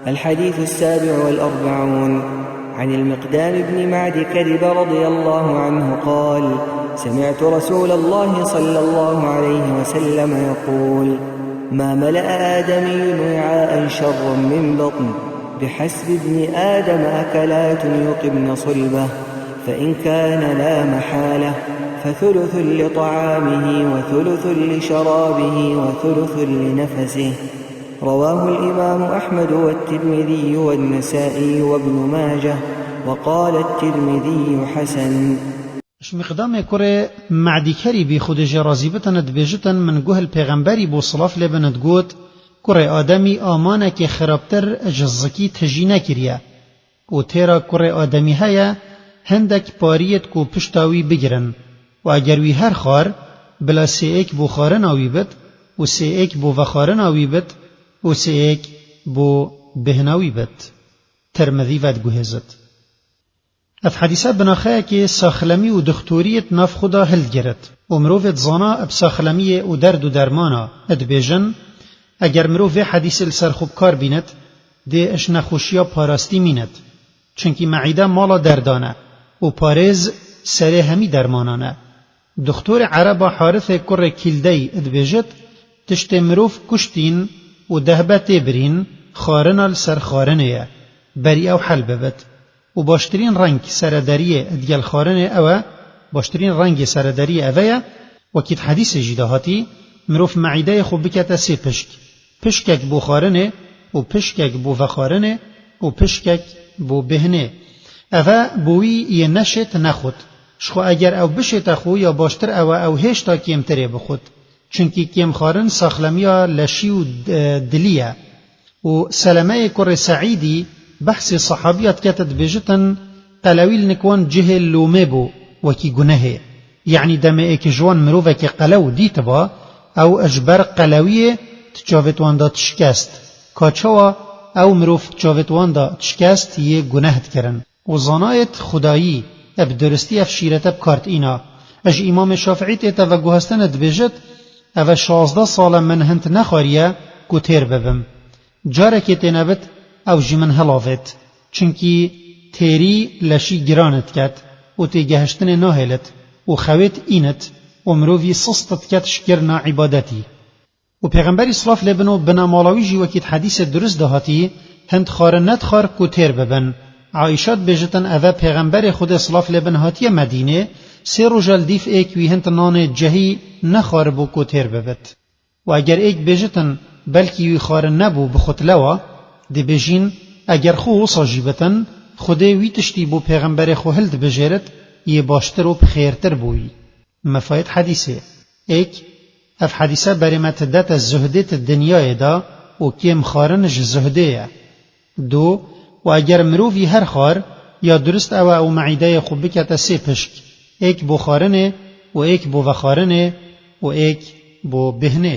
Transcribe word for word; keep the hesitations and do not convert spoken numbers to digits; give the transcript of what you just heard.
الحديث السابع والأربعون. عن المقدام بن معد كرب رضي الله عنه قال: سمعت رسول الله صلى الله عليه وسلم يقول: ما ملأ آدمي وعاء شرا من بطن، بحسب ابن آدم أكلات يوقبن صلبه، فإن كان لا محالة فثلث لطعامه وثلث لشرابه وثلث لنفسه. رواه الإمام أحمد والترمذي والنسائي وابن ماجه، وقال الترمذي: حسن. Ji Miqdamê kurê Me'dî Kerîbî, Xwedê jê razî bitin, dibêjitin: min guh li Pêxemberî bû, silav lê bin, digot: Kurê Ademî amanekê xirabtir ji zikî tijî nekiriye. Û têra kurê Ademî heye, hindek pariyêt ku pişta wî bigirin. Û eger wî her xwar, bila sêêk bo xwarina wî bit, û sêêk bo vexwarina wî bit, û sêêk bo bêhna wî bit. Tirmidî vediguhêzit. Ev hedîse binaxeyekê saxlemî û dixtoriyê di nav xwe de hildigirit û mirovê dizana bi saxlemiyê û derd û dermana dibêjin, eger mirov vê hedîsê li ser xwe bi kar bînit, dê ji nexweşiya parastî mînit. Çunkî meîde mala derdan e û parêz serê hemî dermanan e. Dixtorê ereba Harithê kurê Kîldey dibêjit: tiştê mirov kuştîn û dehbe tê birîn, xwarina li ser xwarinê ye, berî ew hel bibit. Û baştirîn reng serederiyê digel xwarinê ew e, baştirîn rengê serederiyê eve ye, wekî di hedîsê jî de hatî: mirov meîdeyê xwe bikete sê pişk. Pişkek bo xwarinê û pişkek bo vexwarinê û pişkek bo bêhnê. Eve bo wî yê neşêt nexwit. Ji xwe eger ew bişête xwe ya baştir ew e ew hêşta kêmtirê bixwit. Çunkî kêmxwarin saxlemiya leşî û, e, dilî ye. Û Selemeyê kurê Seîdî behsê sehabiya dikete dibêjitin: qelewî li nik wan cihê lomê bû, wekî gunehê. Yanî demê êk ji wan mirovekê qelew dîtiba, ew ji ber qelewiyê di çavêt wan de dişkest. Ka çawa ew mirov di çavêt wan de dişkest, yê guneh dikirin. Û zanayêt xwedayî bi duristî ev şîrete bi kar tîna. Ji Îmamê Şafiî tête veguhestine dibêjit: eve şazdeh sal e min hind nexwariye ku têr bibim. Carekê tê nebit, ew ji min hilavêt. Çunkî têrî leşî giran diket û têgehiştinê nahêlit û xewêt înit û mirovî sist diket ji kirina îbadetî. Û Pêxemberî silav lê bin û binamala wî jî wekî di hedîsê durist de hatî, hind xwarin nedixwar ku têr bibin. Aîşa dibêjitin: eve Pêxemberê Xwedê silav lê bin hatiye Medînê, sê roja li dîv êk wî hind nanê cehî nexwaribû ku têr bibit. Û eger êk bêjitin: belkî wî xwarin nebû, bixwit lewa, dibêjîn: eger xwe wisa jî bitin, Xwedê wî tiştî bo Pêxemberê xwe hildibijêrit, yê baştir û bi xêrtir bo wî. Mefayet hedîsê. Êk, ev hedîse berê me didete zuhdê di dinyayê de û kêm xwarin ji zuhdê ye. Du, û eger mirovî her xwar, ya durist ew e ew meîdeyê xwe bikete sê pişk, êk bo xwarinê û êk bo vexwarinê û êk bo bêhnê.